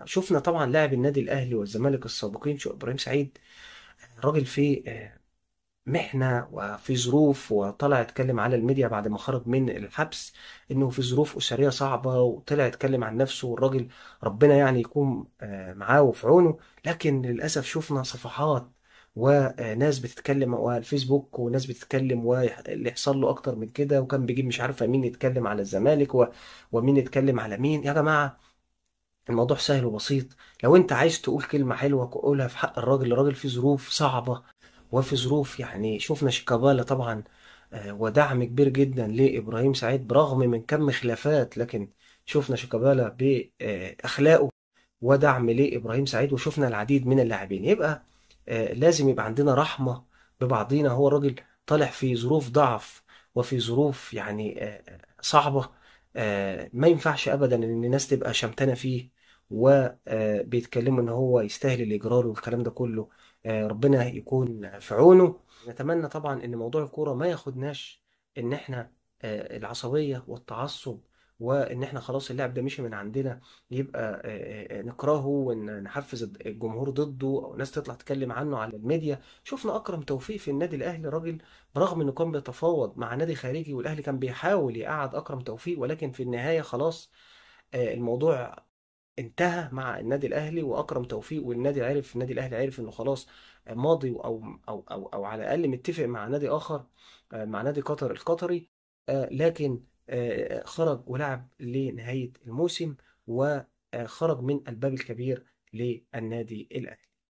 شفنا طبعا لاعب النادي الاهلي والزمالك السابقين شو ابراهيم سعيد، راجل فيه محنة وفي ظروف، وطلع اتكلم على الميديا بعد ما خرج من الحبس انه في ظروف اسرية صعبة، وطلع اتكلم عن نفسه، والراجل ربنا يعني يكون معاه وفي عونه. لكن للأسف شفنا صفحات وناس بتتكلم والفيسبوك وناس بتتكلم واللي يحصل له اكتر من كده، وكان بيجيب مش عارفة مين يتكلم على الزمالك ومين يتكلم على مين. يا جماعة الموضوع سهل وبسيط، لو انت عايز تقول كلمة حلوة قولها في حق الراجل. الراجل في ظروف صعبة وفي ظروف يعني شفنا شيكابالا طبعا ودعم كبير جدا لإبراهيم سعيد برغم من كم خلافات، لكن شفنا شيكابالا بأخلاقه ودعم لإبراهيم سعيد، وشفنا العديد من اللاعبين. يبقى لازم يبقى عندنا رحمة ببعضينا. هو الراجل طالع في ظروف ضعف وفي ظروف يعني صعبة، ما ينفعش أبدا إن الناس تبقى شمتانة فيه وبيتكلموا إن هو يستاهل الإجرار والكلام ده كله. ربنا يكون في عونه. نتمنى طبعا إن موضوع الكورة ما ياخدناش إن إحنا العصبية والتعصب، وإن إحنا خلاص اللاعب ده مشي من عندنا يبقى نكرهه ونحفز الجمهور ضده، أو ناس تطلع تتكلم عنه على الميديا. شفنا أكرم توفيق في النادي الأهلي، راجل برغم إنه كان بيتفاوض مع نادي خارجي والأهلي كان بيحاول يقعد أكرم توفيق، ولكن في النهاية خلاص الموضوع انتهى مع النادي الأهلي وأكرم توفيق، والنادي عرف، النادي الأهلي عرف إنه خلاص ماضي أو على الأقل متفق مع نادي آخر، مع نادي قطر القطري، لكن خرج ولعب لنهاية الموسم وخرج من الباب الكبير للنادي الأهلي.